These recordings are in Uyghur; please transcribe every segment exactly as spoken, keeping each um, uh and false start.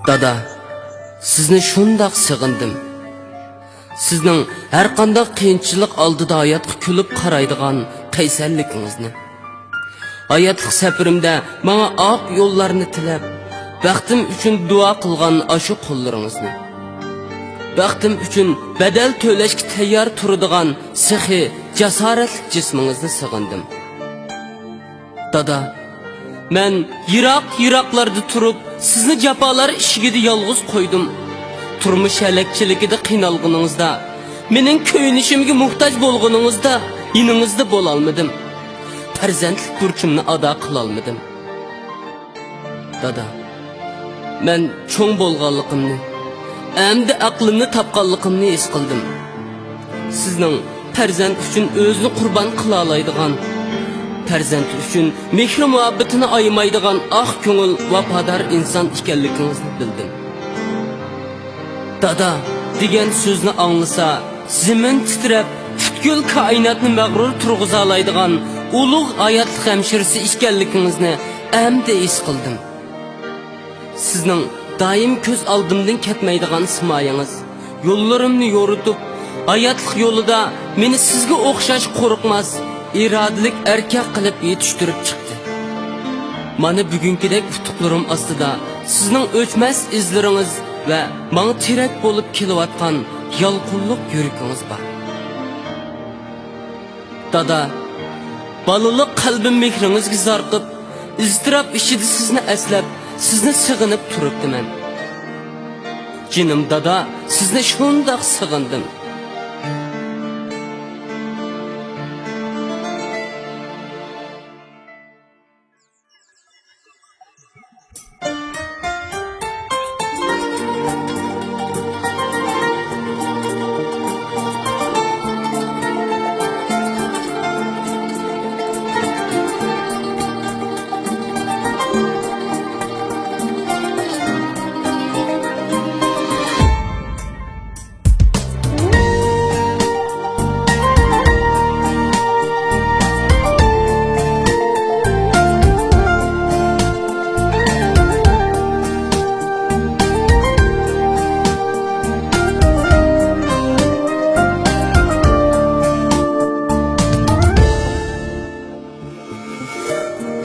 دادا، سىزنى شۇنداق سېغىندىم. سىزنىڭ ھەرقانداق قىيىنچىلىق ئالدىدا ھاياتقا كۈلۈپ قارايدىغان قەيسەرلىكىڭىزنى، ھاياتلىق سەپىرىمدە ماڭا ئاق يوللارنى تىلەپ، بەختىم ئۈچۈن دۇئا قىلغان ئاشۇ قوللىرىڭىزنى، بەختىم ئۈچۈن بەدەل تۆلەشكە تەييار تۇرىدىغان سېخىي، جاسارەتلىك جىسمىڭىزنى سېغىندىم. دادا، مەن يىراق-يىراقلاردا تۇرۇپ، سىزنى جاپالار ئىشىكىدە يالغۇز قويدۇم. تۇرمۇش ھەلەكچىلىكىدە قىينالغىنىڭىزدا، مېنىڭ كۆيۈنۈشۈمگە موھتاج بولغىنىڭىزدا، يېنىڭىزدا بولالمىدىم. پەرزەنتلىك بۇرچۇمنى ئادا قىلالمىدىم. دادا، مەن چوڭ بولغانلىقىمنى، ئەمدى ئەقلىمنى تاپقانلىقىمنى ھېس قىلدىم. سىزنىڭ پەرزەنت ئۈچۈن ئۆزىنى قۇربان قىلالايدىغان، پەرزەنت ئۈچۈن مېھرى-مۇھەببىتىنى ئايىمايدىغان ئاق كۆڭۈل، ۋاپادار ئىنسان ئىكەنلىكىڭىزنى بىلدىم. دادا دېگەن سۆزنى ئاڭلىسا، زېمىن تىترەپ، پۈتكۈل كائىناتنى مەغرۇر تۇرغۇزالايدىغان ئۇلۇغ ھاياتلىق ھەمشىرىسى ئىكەنلىكىڭىزنى ئەمدى ھېس قىلدىم. سىزنىڭ دائىم كۆز ئالدىمدىن كەتمەيدىغان سىمايىڭىز يوللىرىمنى يورۇتۇپ، ھاياتلىق يولىدا مېنى سىزگە ئوخشاش قورقماس، ئىرادىلىك ئەركەك قىلىپ يېتىشتۈرۈپ چىقتى. مانا بۈگۈنكىدەك ئۇتۇقلىرىم ئاستىدا سىزنىڭ ئۆچمەس ئىزلىرىڭىز ۋە ماڭا تىرەك بولۇپ كېلىۋاتقان يالقۇنلۇق يۈرىكىڭىز بار. دادا، بالىلىق قەلبىم مېھرىڭىزگە زارىقىپ، ئىزتىراپ ئىچىدە سىزنى ئەسلەپ، سىزنى سېغىنىپ تۇرۇپتىمەن. جېنىم دادا، سىزنى شۇنداق سېغىندىم.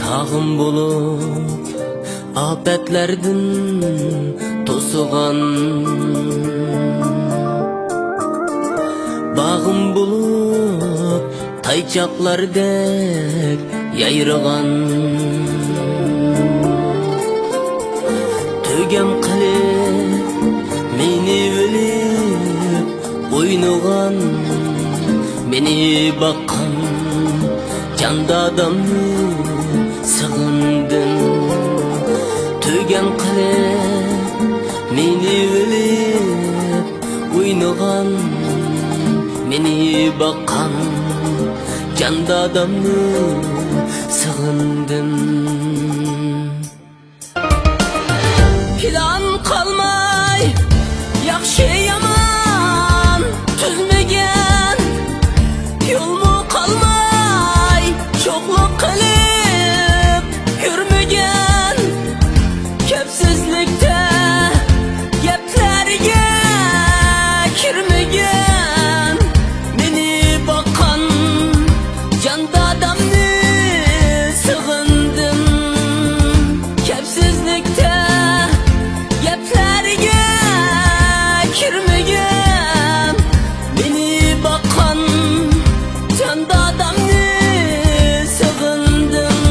تاغىم بولۇپ ئاپەتلەردىن توسۇغان، باغىم بولۇپ تايچاقلاردەك يايرىغان، تۆگەم قىلىپ مېنى ئۆلۈپ ئوينىغان، مېنى باققان جان دادامنى سېغىندىم. تۆگەم قىلىپ مېنى ئۆلۈپ ئوينىغان، مېنى باققان جان دادامنى سېغىندىم. پىلان قالماي ياخشى يامان تۈزمىگەن، يولمۇ قالماي شوخلۇق قىلىپ يۈرمىگەن، كەپسىزلىكتە گەپلەرگە كىرمىگەن، مېنى باققان جان دادامنى سېغىندىم. كەپسىزلىكتە گەپلەرگە كىرمىگەن، مېنى باققان جان دادامنى سېغىندىم.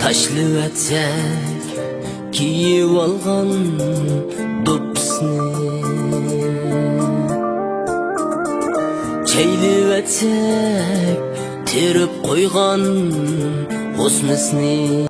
تاشلىۋەتسەك كىيىۋالغان دوپپىسىنى، چەيلىۋەتسەك تېرىپ قويغان غۇسنىسىنى.